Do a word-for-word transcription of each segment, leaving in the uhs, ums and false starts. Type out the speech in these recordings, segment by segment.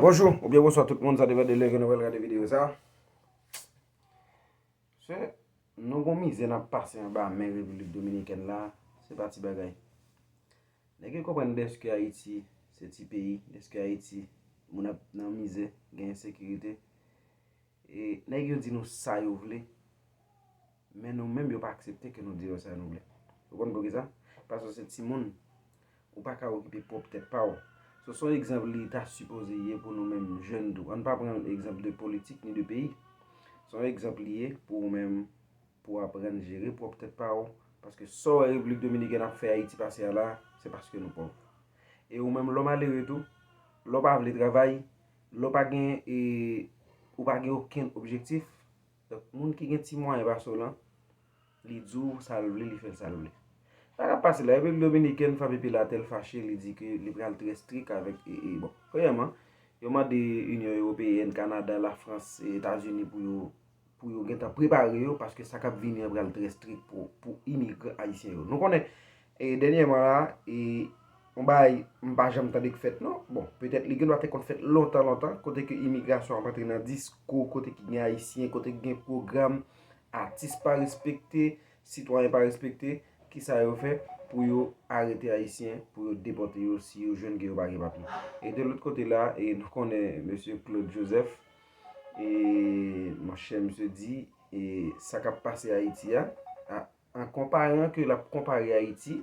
Bonjou oubyen bonswa tout moun, sa depann de lè ke nou pral gade videyo sa. Se nou gon mizè n ap pase anba men Repiblik Dominikèn la, se pa ti bagay. Nèg yo konprann dèske Ayiti se ti peyi, dèske Ayiti moun ap nan mizè, gen ensekirite. E nèg yo di nou sa yo vle, men nou menm yo pa aksepte ke nou di yo sa nou vle. Ou konn poukisa? Paske w se timoun, ou pa ka okipe pwòp tèt pa w. So, se yon egzanp li ta sipoze ye pou nou menm jèn tou. Ann pa pran egzanp de politik ni de peyi. Se yon egzanp li ye pou ou menm, pou w aprann jere pwòp tèt pa w. Paske sa w wè Repiblik Dominikèn ap fè Ayiti pase a la, se paske nou pòv. E ou menm, lè w malere tou, lè w pa vle travay, lè w pa gen, e, ou pa gen okenn objektif, donk, moun ki gen ti mwayen pase w lan, li di w sa l vle, li fè l sa l vle. Sa k ap pase la, Repiblik Dominikèn frape pye l atè, l fache, li di ke li pral trè strik avèk, e, e, bon, premyèman, yo mande Inyon Ewopeyèn, Kanada, Lafrans, e Etazini pou yo, pou yo gentan prepare yo, paske sa k ap vini an pral trè strik pou, pou imigran ayisyen yo. Nou konnen, e, dènyèman la, e, yon bagay m pa janm tande k fèt non. Bon, petèt li gendwa te konn fèt lontan, lontan, kote ke imigrasyon ap antre nan diskou, kote ki gen Ayisyen, kote ki gen pwogram, atis pa respekte, sitwayen pa respekte, kisa yo fè pou yo arete Ayisyen, pou yo depòte yo si yo jwenn ke yo pa gen papye. E de lòt kote la, e nou konnen mesye Claude Joseph, e monchè, misye di, e sa k ap pase Ayiti a, a, an konparan ke l ap konpare Ayiti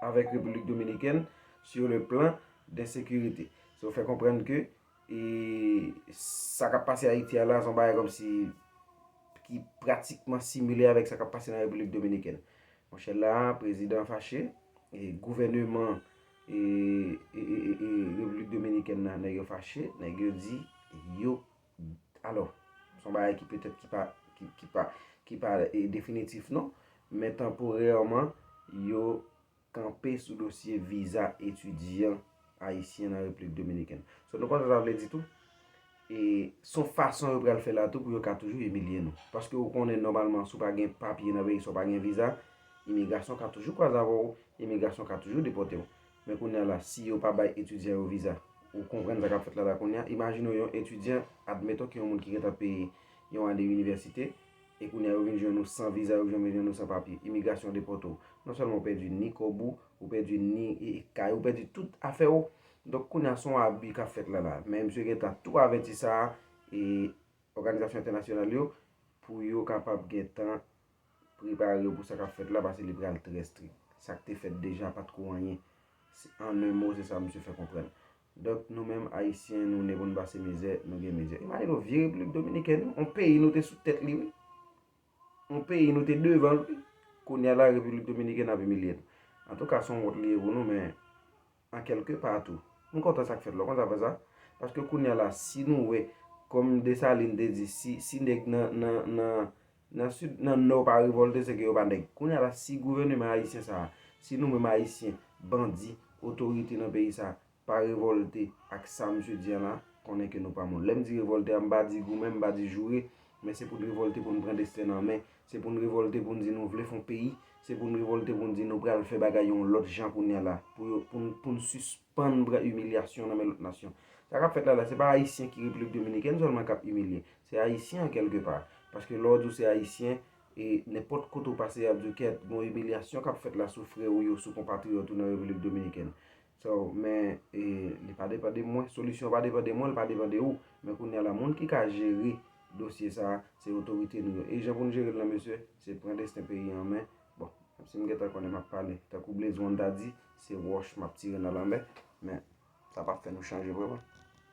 avèk Repiblik Dominikèn sur le plan de sekirite. Sa fè konprann ke, e, sa k ap pase Ayiti a la, se yon bagay kòmsi ki pratikman simile avèk sa k ap pase nan Repiblik Dominikèn. Monchè, la, prezidan fache, e gouvèneman, e, e, e, e, e Repiblik Dominikèn nan, nèg yo fache, nèg yo di, yo, alò, se yon bagay ki petèt ki pa, ki, ki pa, ki pa, e, definitif non, men tanporèman, yo kanpe sou dosye viza etidyan ayisyen nan Repiblik Dominikèn. So, nou konn sa sa vle di tou? E se yon fason yo pral fè la tou pou yo ka toujou imilye nou. Paske ou konnen nòmalman, si w pa gen papye nan peyi, si w pa gen viza, imigrasyon ka toujou kwaze avè w, imigrasyon ka toujou depòte w. Men kounye a la, si yo pa bay etidyan yo viza, ou konprann sa k ap fèt la la kounye a? Imajine w yon etidyan, admeton ke yon moun ki gentan peye yon ane inivèsite, e kounye a yo vin jwenn ou san viza, yo vin jwenn ou san papye, imigrasyon depòte w. Non sèlman w pèdi ni kòb ou, ou pèdi ni, e, e, kay, ou pèdi tout afè w. Donk, kounye a se yon abi k ap fèt la la. Men misye gentan tou avèti sa, e, òganizasyon entènasyonal yo, pou yo kapab gentan prepare yo pou sa k ap fèt la, paske li pral trè strik. Sa k te fèt deja pa t ko anyen. Se, an en mo, se sa misye fè konprann. Donk, nou menm Ayisyen, nou ne pou n pase mizè, nou gen mizè. Imajine w, vye Repiblik Dominikèn, wi, yon peyi nou te sou tèt li, wi. Yon peyi nou te devan l, wi. Kounye a la, Repiblik Dominikèn ap imilye nou. Antouka, se yon wont li ye pou nou, men an kèlke pa tou. M kontan sa k fèt la, w konn sa k fè sa? Paske kounye a la, si nou wè, kòm Desalin te di, si, si nèg nan, nan, nan, nan sid, nan nò pa revòlte, se ke yo pa nèg. Kounye a la, si gouvèneman ayisyen sa a, si nou menm Ayisyen, bandi, otorite nan peyi sa a, pa revòlte ak sa misye di an la, konnen ke nou pa moun. Lè m di revòlte a, m pa di goumen, m pa di joure, men se pou n revòlte pou n pran desten n an men, se pou n revòlte pou n di nou vle fè yon peyi, se pou n revòlte pou n di nou pral fè bagay yon lòt jan kounye a la, pou yo, pou n, pou n sispann pran imilyasyon nan men lòt nasyon. Sa k ap fèt la la, se pa Ayisyen ki Repiblik Dominikèn sèlman k ap imilye, se Ayisyen an kèlke pa. Paske lè w di w se Ayisyen, e nenpòt kote w pase, y ap di w kèt, gon imilyasyon k ap fèt la sou frè w yo, sou konpatriyòt ou nan Repiblik Dominikèn. So, men, e, li pa depann de mwen, solisyon pa depann de mwen, li pa depann de ou. Men kounye a la, moun ki ka jere dosye sa a, se otorite nou yo. E jan pou n jere l lan, mesye, se pran desten peyi an men. Bon, menm si m gentan konnen m ap pale, tankou Blaze One ta di, se wòch m ap tire nan lanmè, men sa p ap fè nou chanje vrèman.